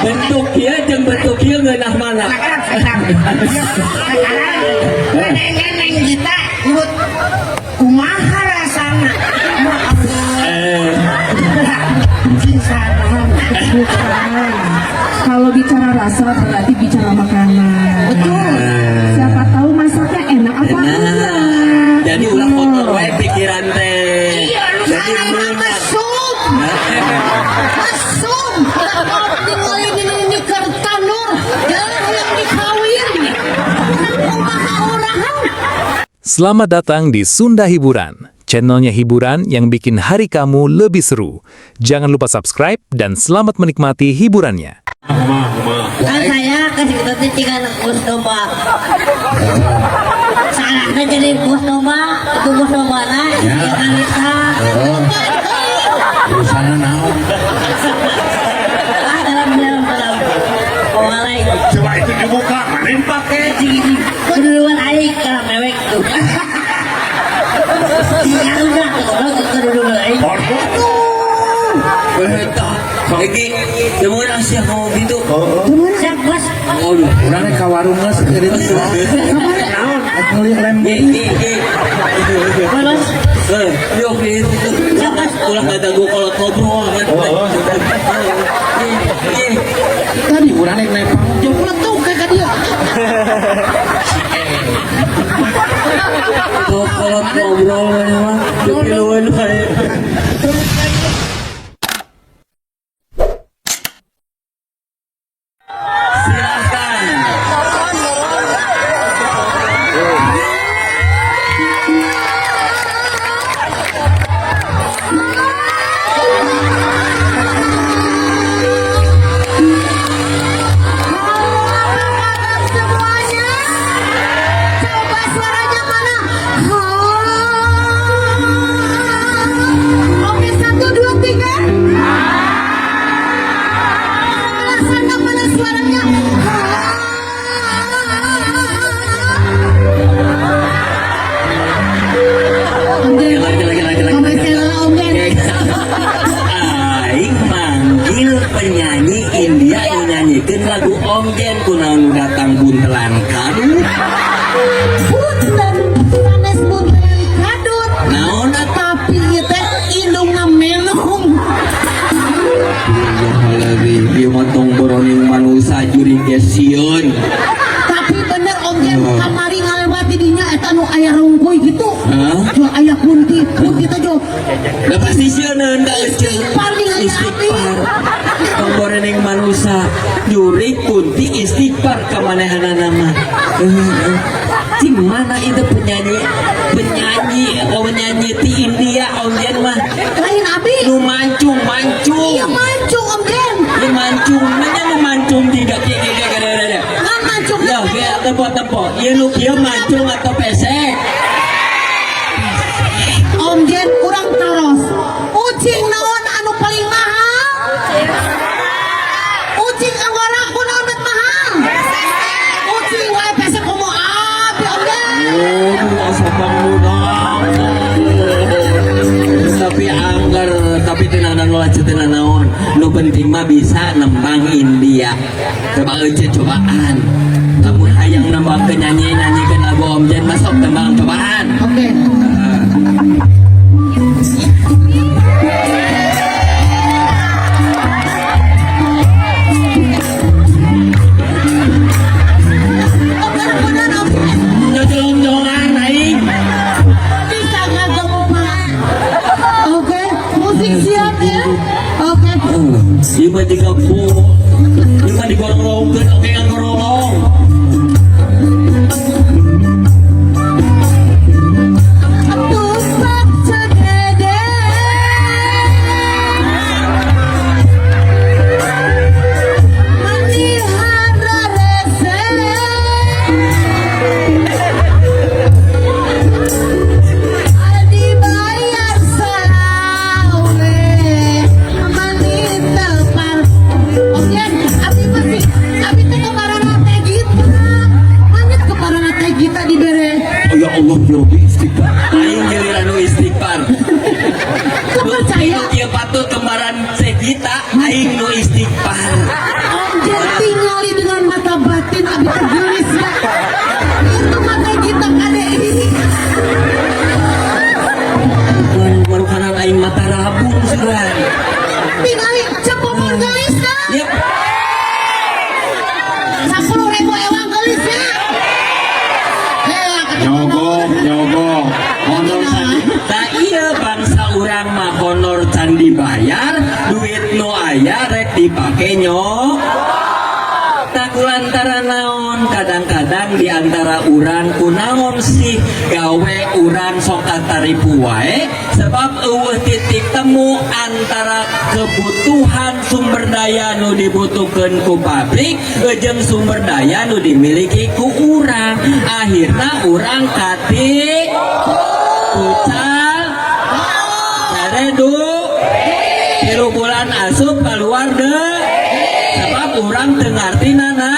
Bentuk kieu jeung bentuk kieu ngeunah mana? Neng kita nyebut kumaha rasana. Kalau bicara rasa berarti bicara makanan. Betul. Siapa tahu masaknya enak apa enggak. Jadi ulah kotor wae pikiran teh. Iya, lu Jadi salah mesum. Mesum. Ningali ini kertanur, jangan yang dikawin. Kumaha urang. Selamat datang di Sunda Hiburan, channelnya hiburan yang bikin hari kamu lebih seru. Jangan lupa subscribe dan selamat menikmati hiburannya. Kan saya kasih kita teh ciga bos domba. Salahnya jadi bos domba, itu bos domba na, ya kalita. Urusanna naon? Ah, dalam dalam dalam. Oh, alay. Coba itu dibuka, mana yang pakai? Keduluan aing kalau mewek tuh. Ya udah, kalau keduluan aing. Iki, demun sia ngomong gitu. Siap bos. Aduh. Urang rek ka warung geus jadi teh. Naon? Rek meuli lem. Iki, iki. Bos. Eh, yo gitu. Siap bos. Ulah kata gua kalau ngobrol kan. Iki. Tadi urang rek naik panggung Letuk kayak dia. Kalau ngobrol mah piluan wae. Silakan. Halo, apa kabar semuanya? Coba suaranya mana? Oke, 1, 2, 3. Sebelah sana mana suaranya? Lagi lagi lagi lagi. Om Stella, Om Gen. Aing manggil penyanyi India nu nyanyikeun lagu Om Jen kunaon nu datang buntelan kadut. Punten, sanes buntelan kadut. Naon atuh? Tapi ieu teh indungna melung. Lebih ieu mah tong boroning manusa jurig ge sieun. Tapi bener Om Jen kamari ngalewat di dinya eta nu aya rungkuy gitu. Hah? Jual aya kunti, kunti teh jo. Da pasti sieun da euceun. Istighfar ningali abdi. Istighfar. Tong boroning manusa jurig kunti istighfar ka manehanana mah. Cing mana itu penyanyi penyanyi oh penyanyi ti India Om Jen mah Lain abi. nu mancung mancung Iya mancung Om Jen. nu mancung mana nu mancung tidak kieu kieu kieu kieu Ngan mancung. Ya, kayak tempo-tempo. Ieu nu kieu mancung atau pesek? Om Jen kurang taros. Ucing naon anu paling mahal? Ucing anggora kunaon bet mahal? Ucing wae pesek komo abi Om Jen. Oh, asa pangudang. Tapi anggar, tapi tenanan ulah teu naon. Nu penting mah bisa nembang India. Coba euceun cobaan. Lamun hayang nembang ke nyanyi nanyikeun lagu Om Jen masuk tembang cobaan. Oke. Oke, bener Om Jen. Nyojolong-jolongan aing. Bisa ngagempa. Oke, musik siap ya. Oke. Ieu mah jiga bu. Ieu mah digorolongkeun oge ngagorolong. Tumpak cegede. Manihara rese. Dibayar selawe. Mani tepar. Om Jen, abi pasti, abi teh kemarin teh gitu. Om Jen tingali dengan mata batin abi teh geulis ya. Itu mata kita kade ini. Warukanan aing mata rabun sugan. Tingali Ceu Popon geulis na. Yep. 10.000 ewang geulis ya. Nyogok, nyogok. Honor can tak iya bangsa urang mah honor can dibayar, duit nu aya rek dipake nyok. Tak lantaran naon, kadang-kadang di antara urang kunaon sih gawe urang sok kataripu wae, sebab euweuh titik temu antara kebutuhan sumber daya nu dibutuhkeun ku pabrik jeung sumber daya nu dimiliki ku urang. Akhirna urang katik kucal caredu 3 bulan asup keluar deh, sebab urang teu ngarti nana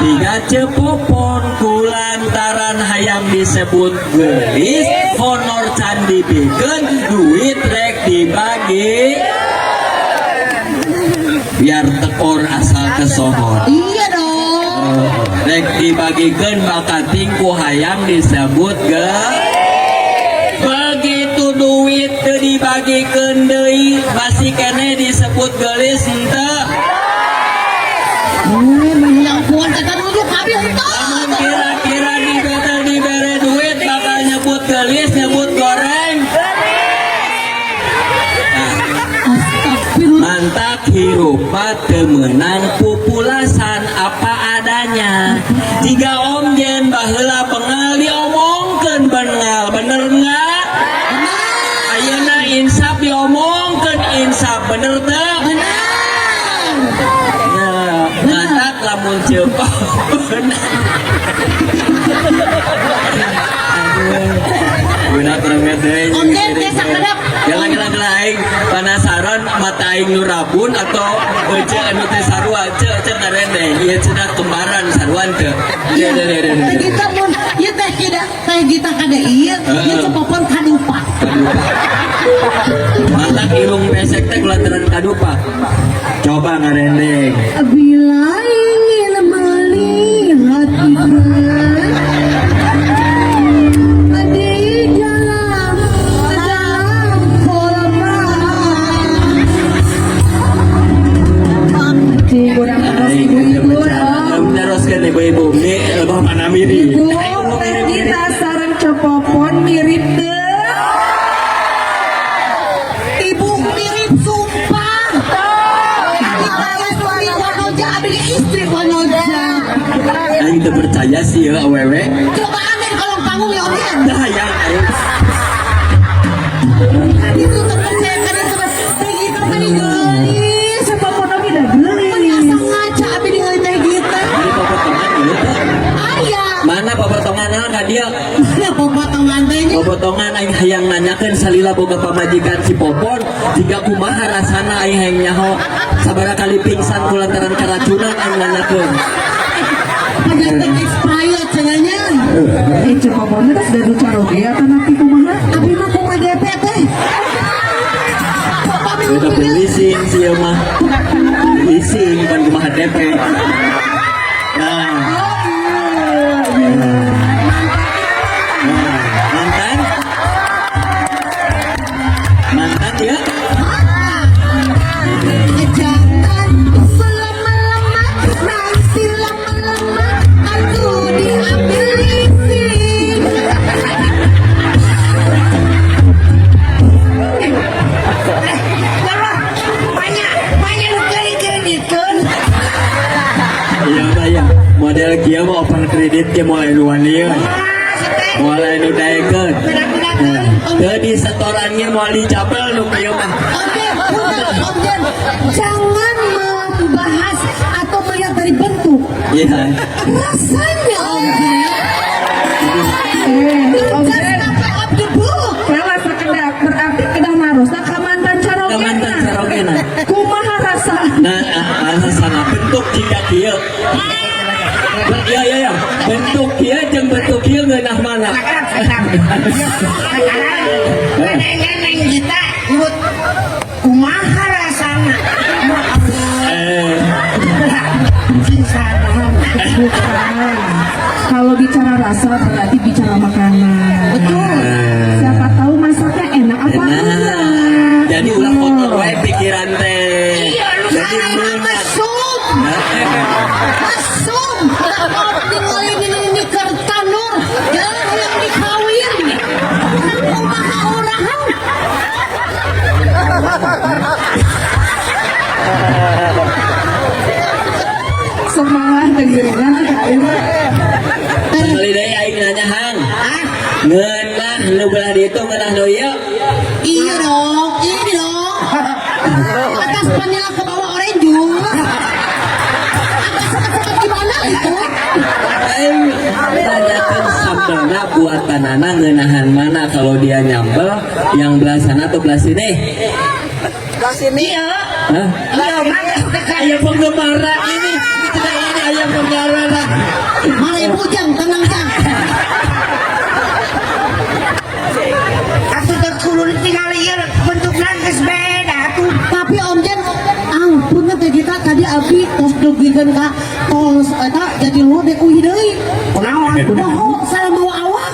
tiga Ceu Popon. Kulantaran hayang disebut gelis, honor can dibikeun, duit rek dibagi, biar tekor asal kesohor. Iya dong. Rek dibagikan bakating ku hayang disebut ge. Begitu duit teu dibagikeun deui, masih keneh disebut gelis henteu? Yang kuat kata nunjuk abi henteu. Lamun kira-kira dibere duit bakal nyebut gelis, nyebut goreng. Nah, Astagfirullah. mantak hirup mah teu meunang pupulasan, apa adanya. Jika Om Jen baheula bengal, diomongkeun bengal, bener nggak? Ayeuna insaf, diomongkeun insaf, bener teu? Benar. Nah, mantak lamun Ceu Popon. Aduh, guna kurang deui. Om Jen, teh sakedap. Jangan kira-kira aing penasaran, mata aing nu rabun atau ece anu teh sarua ce ce ngarendeng ieu cenah kembaran saruan teu. Iya iya iya. Teh kita mun ieu teh kita teh kita kade ieu, ieu Ceu Popon kadupa. Kadupa. Matak irung pesek teh kulantaran kadupa. Coba ngarendeng. Bila ingin melihat ikan di dalam dalam kolam. Kurang terus ibu-ibu dong. Teruskan ibu-ibu ini lebah mana mirip. Ibu, teh kita sareng Ceu Popon mirip teu? Ibu mirip sumpah. Kita ya suami Wanoja, abi ge istri Wanoja. Aing teu percaya sih ya awewe. Coba aneh di kolong panggung ya, Om Jen. Dah ya aing. Itu terpercaya kan itu teh kita tadi geulis. Ceu Popon oge da geulis. Meni asa ngaca abi ningali teh kita. Ini popotongan ieu teh. Aya. Mana popotongan ka dia? Mana popotongan teh nya? Popotongan aing hayang nanyakeun salila boga pamajikan si Popon, jika kumaha rasana, aing hayang nyaho. Sabaraha kali pingsan kulantaran keracunan, aing nanyakeun. Penyakit expired cenah. Eh, Ceu Popon teh sudah caroge atau nanti kumaha? Abi mah kumaha DP teh. Pami Udah leasing sih ya mah. Leasing bukan kumaha DP. Nah, nah, mantan. Mantan ya. Jangan selama-lama, nanti lama-lama aku diambil leasing. Banyak banyak nu kreditkeun. Iya Pak ya. Model kieu mah open kredit ke mulai nu wani. Mulai nu daekeun. Teu setorannya moal dicapel nu kieu mah. Oke, punten, Om Jen. Jangan membahas atau melihat dari bentuk. Iya. Rasanya, Om Jen. Eh, Om Just Jen. not of the book. Kela sakedap berarti kedah narosna ka mantan Ka mantan carogena. carogena. Kumaha rasa? Nah, sana bentuk jika kieu. Iya iya iya. Bentuk kieu jeung bentuk kieu ngeunah mana? Neng kita nyebut kumaha rasana. Eh, Bukan. Kalau bicara rasa berarti bicara makanan. Betul. Siapa tahu masaknya enak apa Nah, enggak. jadi ulah kotor wae pikiran teh. Iya, lu Jadi salah meunang. mesum. Mesum. Ningali ini kertanur. Jangan yang dikawin. Kumaha orang. Semangat dengerin ayo. Sekali deui aing nanya, Hang. Ah, Ngeunah nu belah ditu, ngeunah nu ieu. iya dong, ini dong. Atas vanilla ke bawah orange juice. Agak sekat-sekat gimana gitu. Aing tanyakan sambelna buatanana ngeunahan mana, kalau dia nyambel yang belah sana atau belah sini? Belah sini. Iya. Hah? Iya, mana? Ayam penggemar ini, tidak, ini ayam penggemar. Mana ibu jang, tenang jang. Atuh teh kudu tinggal ieu bentukna geus beda tuh. Tapi Om Jen, ampun teh kita tadi abi tos dugikeun ka tos eta jadi lu dek uih deui. Kunaon? Poho salah mawa awak.